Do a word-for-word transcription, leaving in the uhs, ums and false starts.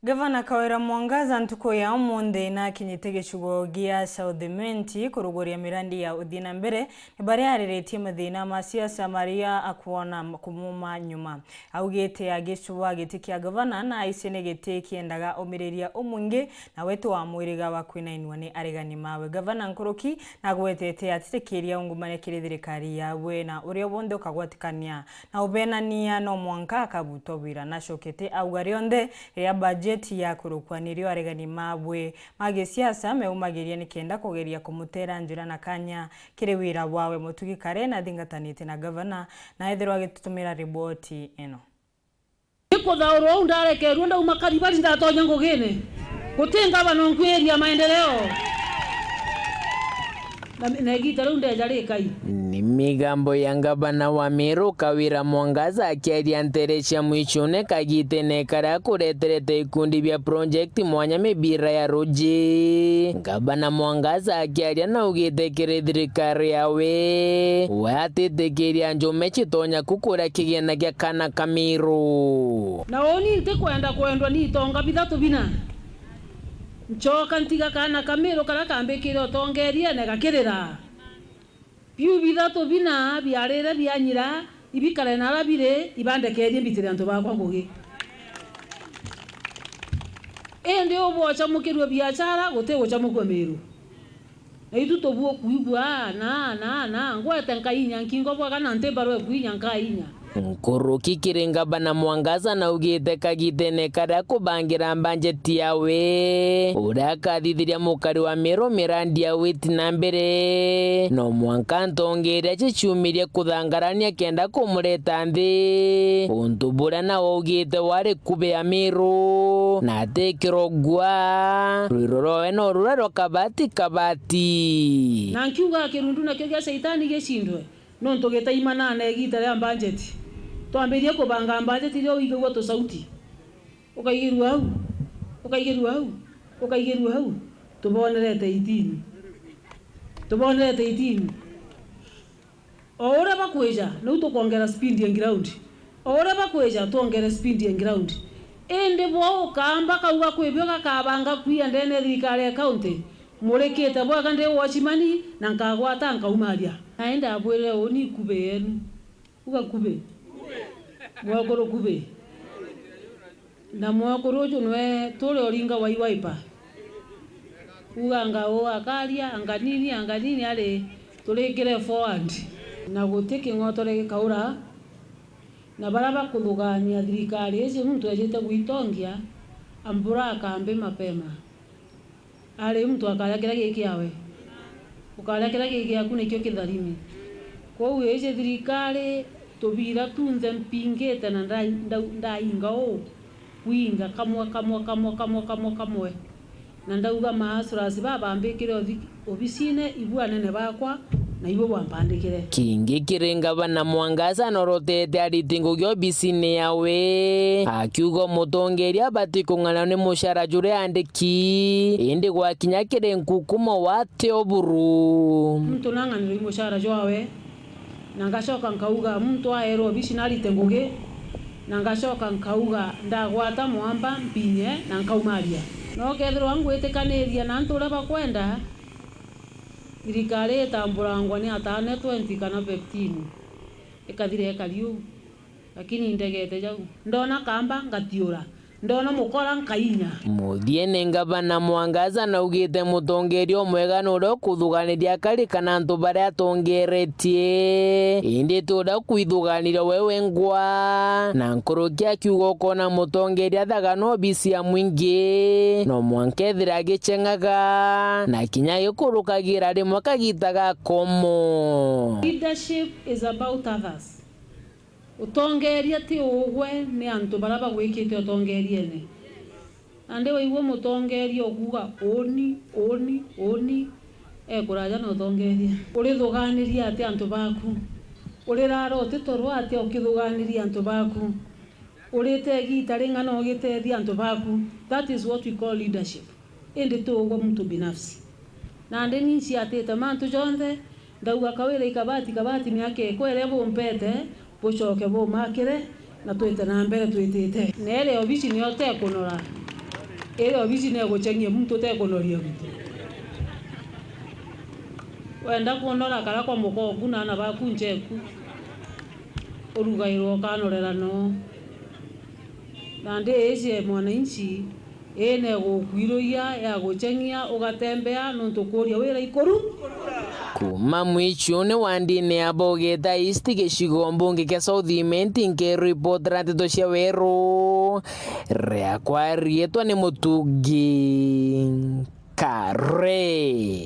Gavana Kawira Mwangaza ntuku ya umunthi nakinyite gicigo gia South Imenti kuruguria mirandi ya uthii na mbere, ni baria ariritie mathina ma siasa maria akwona kumuma nyuma. Augite agicua giti kia gavana na aici ni giti kiendaga umiriria umwingi, na wetu wa mwiriga wa kwinainua ni aregani mawe. Gavana Nkuruki nagwetete atitikiria ungumania kiri thirikari yawe na uria wonthe ukagwatikania na ubenania no mwanka akabutwa wira. Nacokete auga rionthe riria bajeti yakurukwa nirio aregani mawe ma gisiasa meumagiria nikenda kugeria kumutera njira na kanya kiri wira wawe mutugi kare na thingatanite na gavana na ethirwa agitutumira riboti ino. Ni kuthaurwa uu ndarekerue ndauma Karibari ndatonya ngugine. Guti ngavana unkwiriria maendeleo. Na, na igita riu ndeja rikai. Ni migambo ya ngavana wa Meru Kawira Mwangaza akiaria ntere cia Mwichune kagitene karia kureterete ikundi bia project mwanya mibira ya ruji. Ngavana Mwangaza akiaria naugite kiri thirikari yawe, we atitikiria njume citonya kukuria kigina gia kana ka Meru. Na uni ntikwenda kwendwa ni itonga bithatu bina. Ncoka ntiga kana ka Meru karia kambikire utongeriene gakirira. Biu bithatu bina biarire bianyira, ibikare naria biri, ibandekerie mbitire antu bakwa ngugi. Indi ubu ocamukirue biachara, guti gucamukua Meru. Na itu tubu ukwigua, na, na, na, ngwete nkainya nkingo bwega na nti mbaru ekuinya nkainya. Nkuruki kiri ngavana Mwangaza naugite kagitene karia kubangira mbanjeti yawe, uria akathithiria mukari wa Meru mirandi ya witi na mbere, no mwanka ntongeria ciciumirie kuthangarania kenda kumureta nthi, untu buria nawe augite wari kube ya Meru, na atikirogua, rwiro rwawe no ruria rwa kabati kabati. Na nkiuga kirundu nakio gia Shaitani gicindwe. Nontu gitaimanana igita ria mbanjeti, twambirie kubanga mbanjeti iria uigagua tusauti, ukaigirua au, ukaigirua au, ukaigirua au, tubonerete itini, tubonerete itini. O uria bakwija, niu tukwongera speed ya ground. O uria bakwija, twongere speed ya ground. Indi bo ukamba kauga kwi bio gakabanga kwia ndene ya thirikari ya county, murikite bwega ndi watchman na nkagwata nkaumaria. Na indi abwirire uni ikube yenu. Uga kube. Mwekuru kube. Na mwekuru uju nwe turi uringa wa Wiper. Uga anga uu akaria, anga nini, anga nini, ari turikire forward. Na guti king'otore gikaura, na baria bakuthugania thirikari iji muntu ejite gwitongia, ambura akambi mapema. Ari muntu akaria kiria gi kiawe. Ukaria kiria gi giaku nikio kitharimi. Kwou iji thirikari tubira tunthe mpingite na ndai-, ndau-, ndainga uu, kwinga kamwe, kamwe, kamwe, kamwe, kamwe, kamwe. Na ndauga maasrasi babambikire uthi-, obisine, ibu anene bakwa, na ibo bwampandikire. Kingi kiri ngavana Mwangaza norotete ariti ngugi obisine yawe, akiuga umutongeria abati kung'anwa ni mucara juria andiki, indi gwakinya kiri nkukumo wate oburu. Muntu nang'anirwe i mucara jwawe, na ngacoka nkauga muntu aerwa obisi narite ngugi, na ngacoka nkauga ndagwata mwamba mpinye na nkaumaria. No kethirwa ngwitikaniria na antu uria bakwenda, thirikari itamburangwa ni ataane twenty kana fifteen, ikathira ikari uu. Lakini indegete jau. Ndona kamba, ngatiura. Ndona mukora, nkainya. Muthiene, ngavana Mwangaza naugite mutongeria umwega ni uria ukuthuganiria akari kana antu baria atongeretie, indi ti uria ukwithuganiria we wengwa. Na nkuruki akiuga ukona mutongeria athaga na obisi ya mwingi, no mwanka ethira agiceng'aga, na kinya agikurukagira rimwe kagita ga komo. Leadership is about others. Utongeria ti ugwe ni antu baria bagwikite utongeriene. Nandi waigua mutongeria ukuuga, "Uuni, uuni, uuni," e kuraja na utongeria. Urithuganiria atia antu baku? Urirara utitoro atia ukithuganiria antu baku? Urite igiita ring'ana ugitethia antu baku? That is what we call leadership. Indi ti ugwe muntu binafsi. Nandi ni nciatite mantu jonthe, ndauga, Kawira i kabati, kabati miaka ikwa iria bumpete, bucoke bumakire, na twite na mbere twitite. Na iria obisi nio tekunora, Iri obici negucheng'ia muntu utekunoria gitu. Wenda kunora kara kwa mukoku na ana baku ncheku, urugairwa ukanorera no. Nandi iji mwananchi, ii negukwiruyia ya gucheng'ia ugatembea nuntu kuuria wira ikuru. Kuma Mwichuni wandini ya Bogeta East gicigo mbunge kia South Imenti, nkiripotera nteto cia weru, riakwa riitwa ni Mutungi Kare.